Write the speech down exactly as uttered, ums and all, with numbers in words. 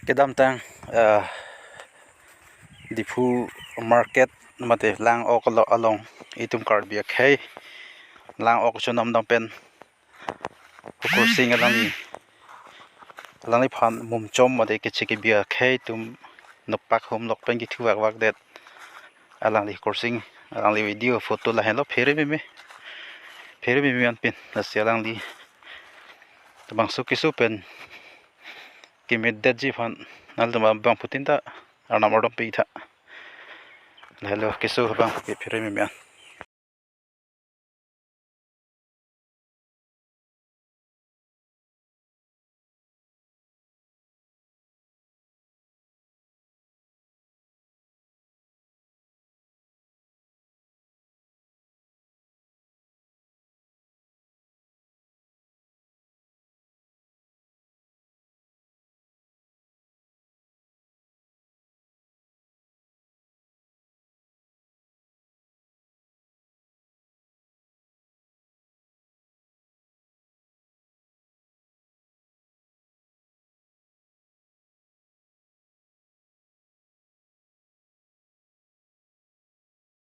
Kedamtang, eh, Diphu market mate lang-ok alo-, along itum Karbi akhei lang-ok chonam dam pen Hukur Sing alangli, alangliphan mumchom mate keche kebi akhei atum nopak humlok pen kithu vakvakdet alangli Hukur Sing, alangli video photo lahenlo phere meme, phere meme anpin. Lasi alangli labangso keso pen kemedetji aphan nanglitum abangphutin ta arnam ardom pitha. Lahelo keso abang ke phere meme an.